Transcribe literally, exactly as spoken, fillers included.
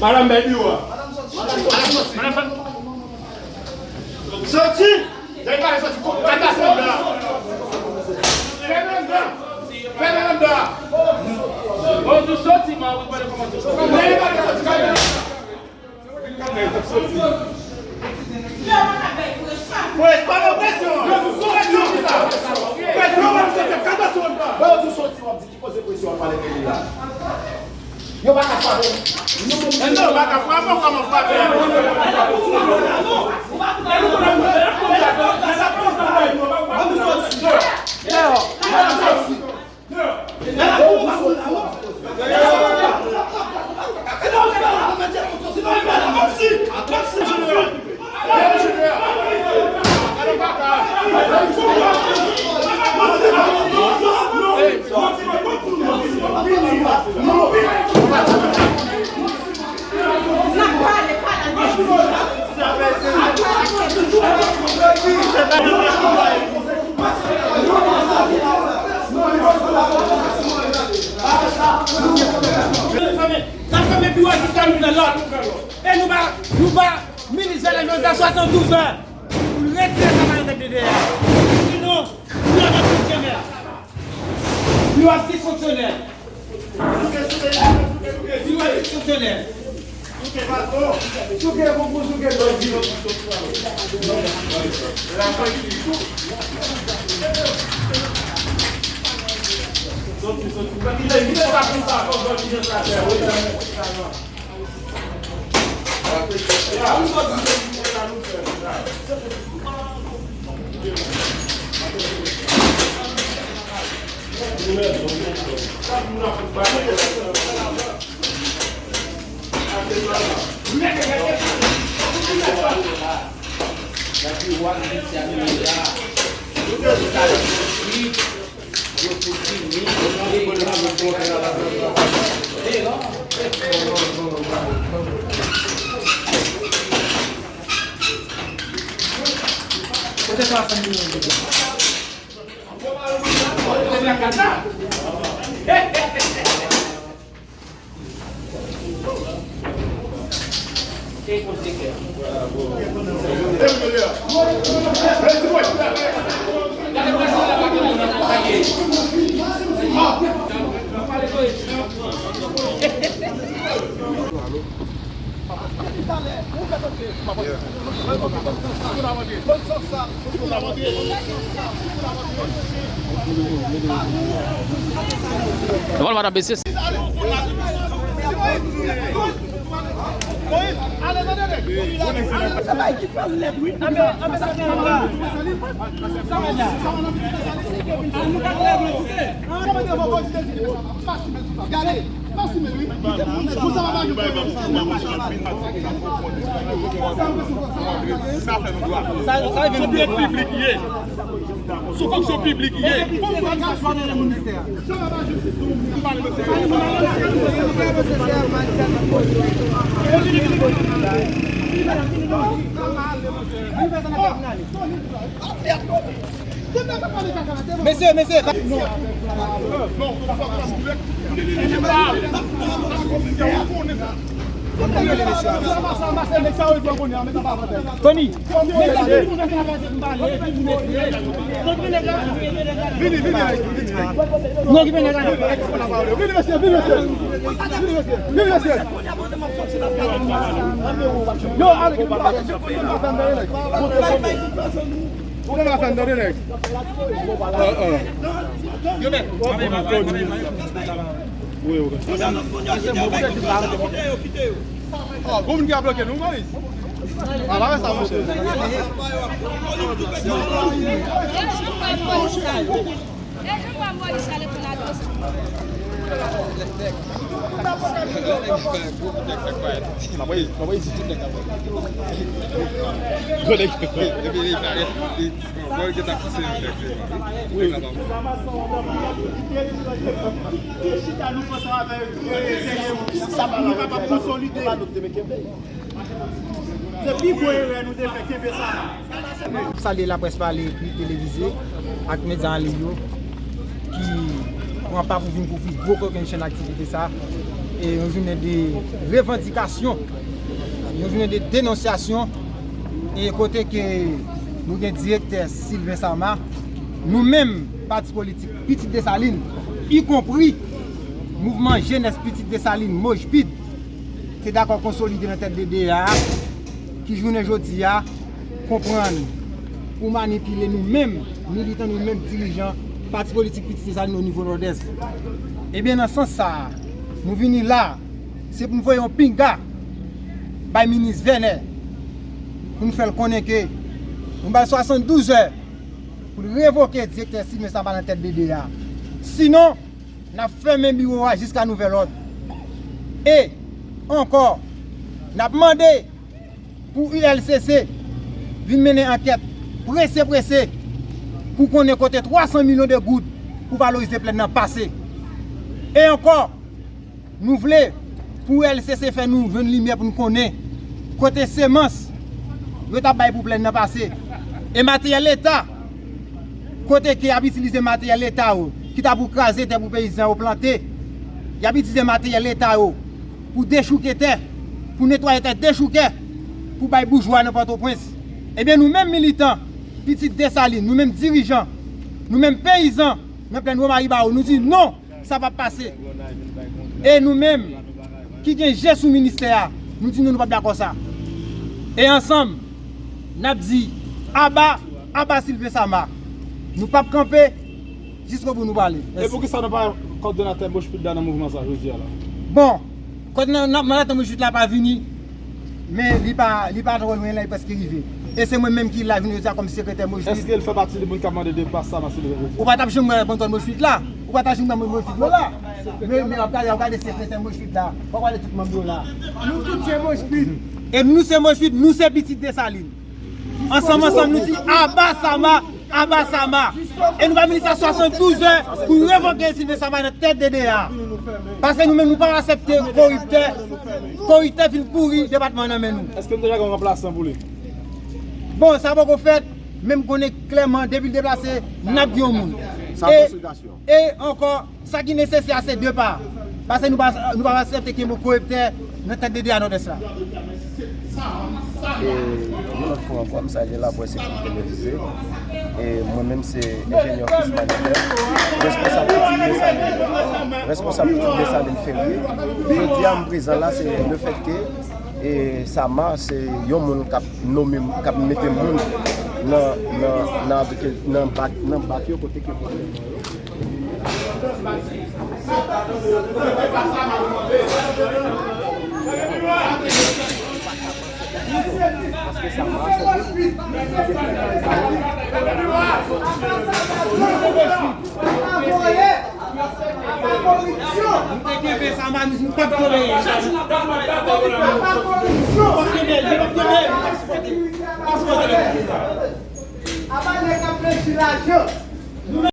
Madanm bèl biwo a. Soti! Dèyè pale soti, kaka soti la. Fèmen anndan. Fèmen anndan. Bon, nou soti, mwen, ou pale kòman soti. Dèyè pale soti, kaka. Presyon, presyon. Presyon, presyon, sa. Presyon, presyon, sa. Kaka soti la. Bon, nou soti, w ap di ki koze presyon w ap pale de li la. Yo pa ka frape. Non, yo pa ka frape, kòman frape? N ap fèmen biwo a jiska nou jwenn lòd. E nou ba, nou ba minis Vènè Jozèf swasanndouz an pou l retire sa nan tèt de dèyè. Sinon, nou ap fonksyonè. Biwo a disfonksyonèl. Biwo a disfonksyonèl. Lòt madanm mesye. Sa fè nou dwa. Sou piblik ye. Sou fonksyon piblik ye. Mesye, mesye. Tony, vini, vini. Non, ki vini la. Vini, mesye, vini, mesye. Vini, mesye. Vini, mesye. Yo, ale, ki vini la. Ou gen afè m tande, nèg. Yo, men. Wi, wi. Ah, gwo moun ki ap bloke nou, Moris. Ah, pa fè sa, monchè. Wi. Sa pa nou kapab konsolide. Se pi gwo erè nou te fè, kenbe sa. Salye laprès pale epi televize ak medya an liy yo ki pran pa pou vin kouvri gwo kokennchenn aktivite sa. E yon jounen de revandikasyon, yon jounen de denonsyasyon, e kote ke nou gen direktè Sylvain Sama, nou menm pati politik Pitit Desalin, ikonpri mouvman jenès Pitit Desalin, Mojpid, te dakò konsolide nan tèt de D A a, ki jounen jodi a konprann pou manipile nou menm militan, nou menm dirijan pati politik Pitit Desalin o nivo Nòdès. Ebyen, nan sans sa a, nou vini la, se pou n voye yon pinga bay minis Vènè, pou n fè l konnen ke nou ba l swasanndouz è pou l revoke direktè Sylvain Sama nan tèt de D A a. Sinon, n ap fèmen biwo a jiska nouvèl òd. E, ankò, n ap mande pou U L C C vin mennen ankèt prese prese pou konnen kote twa san milyon de goud pou valorize plèn nan pase. E ankò, nou vle pou U L C C fè nou jwenn limyè pou n konnen kote semans yo t ap bay pou plèn nan pase. E materyèl Leta, kote ke y ap itilize materyèl Leta yo, ki ta pou kraze tè pou peyizan yo plante, y ap itilize materyèl Leta yo pou dechouke tè, pou netwaye tè dechouke, pou bay boujwa nan Pòtoprens. Ebyen, nou menm militan, Pitit Desalin, nou menm dirijan, nou menm peyizan nan plèn Wo Maribawo, nou di non, sa p ap pase. E nou menm ki gen je sou ministè a, nou di non, nou p ap dakò sa. E ansanm, n ap di aba, aba Sylvain Sama. Nou p ap kanpe, jiskobou nou prale. E poukisa nou pa wè kòdonatè Mojpid la nan mouvman sa jodi a la? Bon, kòdonatè Mojpid la pa vini, men li pa, li pa twò lwen la, li prèske rive. E se mwen menm ki la jounen jodi a kòm sekretè Mojpid. Èske l fè pati de moun k ap mande depa Sama Sylvain jodi a? Ou pa t ap janm wè bann Mojpid la. Ou pa t ap janm wè Mojpid yo la. Men, men w ap gade, w ap gade sekretè Mojpid la. W ap gade tout manm yo la. Nou tout se Mojpid. E nou se Mojpid, nou se pitit Desalin. Ansanm, ansanm, nou di aba Sama, aba Sama. E nou ba minis la swasanndouz è pou revoke Sylvain Sama nan tèt de D A. Paske nou menm, nou pa aksepte koriptè, koriptè vin pouri depatman nan men nou. Èske nou deja gen yon ranplasan pou li? Bon, sa poko fèt, men m konnen klèman, depi l deplase, n ap gen yon moun. Sa konsiderasyon. E ankò, sa ki nesesè a se depa. Paske nou pa, nou pa aksepte kenbe koriptè nan tèt de D A Nòdès la. E yon lòt fwa ankò, m salye laprès epi televizye. E mwen menm se enjenyè Chris Manifè, responsab Pitit Desalin. Responsab Pitit Desalin Ferye. Jodi a m prezan la, se lefètke e Sama se yon moun k ap nonmen, k ap mete moun nan, nan, nan, nan bak, nan bak yo kote ke pou ale. Paske Sama se moun. Nou te kenbe Sama, nou p ap tolere. Nou p ap kenbe, nou p ap kenbe, nou p ap sipòte. Nou p ap sipòte. Apa nèg ap flechi lajan.